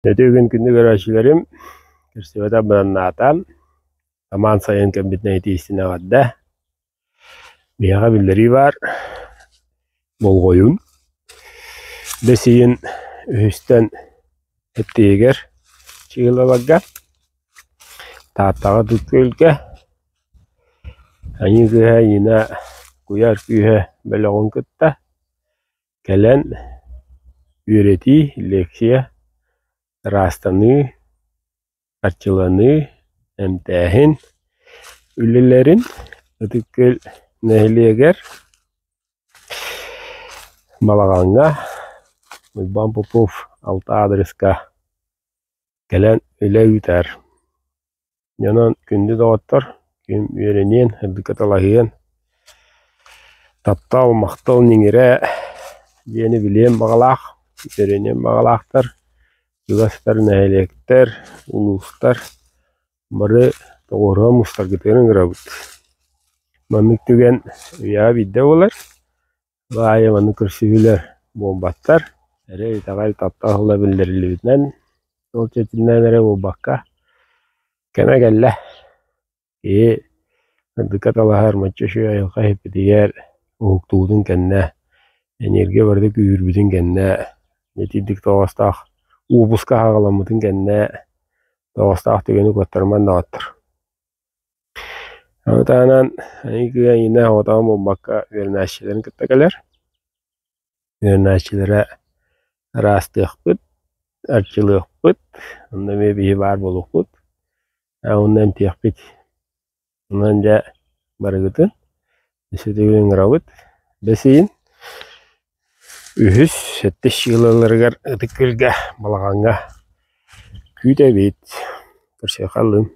Ити күн күндү көрөөччүлэрим, көрсүбэтэх быданнаата, самаан сайын кэлбитинэн итиистин эҕэрдэ. Биһиэхэ биллэрии баар, болҕойун. Бэс ыйын үһүстэн эттиигэр чыылаларга, Тааттаҕа Ытык Күөлгэ, Айыы кыыһа Айыына Куйаар күүһэ бөлөҕүн кытта Кэлэн үөрэтии, лекция, ыраастаныы, арчыланыы, эмтээһин үлэлэрин Ытык Күөл нэһилиэгэр Балаҕаҥҥа Уйбаан Попов алта аадырыска кэлэн үлэ ыытар. Дьонон күндү доҕоттор, ким үөрэниэн, үрдүккэ талаһыан, таптал, махтал ньиҥирэ диэни билиэн баҕалаах, үөрэниэн баҕалаахтар, чугастар, нэһилиэктэр, улуустар бары тоҕуоруһан мустаргытыгар ыҥырабыт. Маннык түгэн үйэҕэ биирдэ буолар. Бу аайы маннык көрсүһүүлэр буолбаттар, эрэ итэҕэл, таптал тыла биллэриллибитинэн, ол чэрчитинэн эрэ буолбакка, кэмэ кэллэ. Киһи сырдыкка талаһар моччу үчүгэй айылҕа иһиппитигэр уһуктубутун кэннэ, энергия барыта күүһүрбүтүн кэннэ, итирдик тоҕоостоох уопуска аҕаламмытын кэннэ тоҕоостоох түгэни куоттарыман даҕаттар. Ону таһынан айыы айыына оҕотоҕун буолбакка үөрэнээччилэрин кытта кэлэр. Үөрэнээччилэрэ ыраастыахпыт, арчылыахпыт, онно эмиэ биһи баар буолуохпут, уонна эмтиэхпит. Онон дьэ барыгытын өссө төгүл ыҥырабыт. Бэс ыйын үһүс, сэттис сыылаларыгар Ытык Күөлгэ балаҕаҥҥа күүтэбит. Көрсүөххэ ыллым.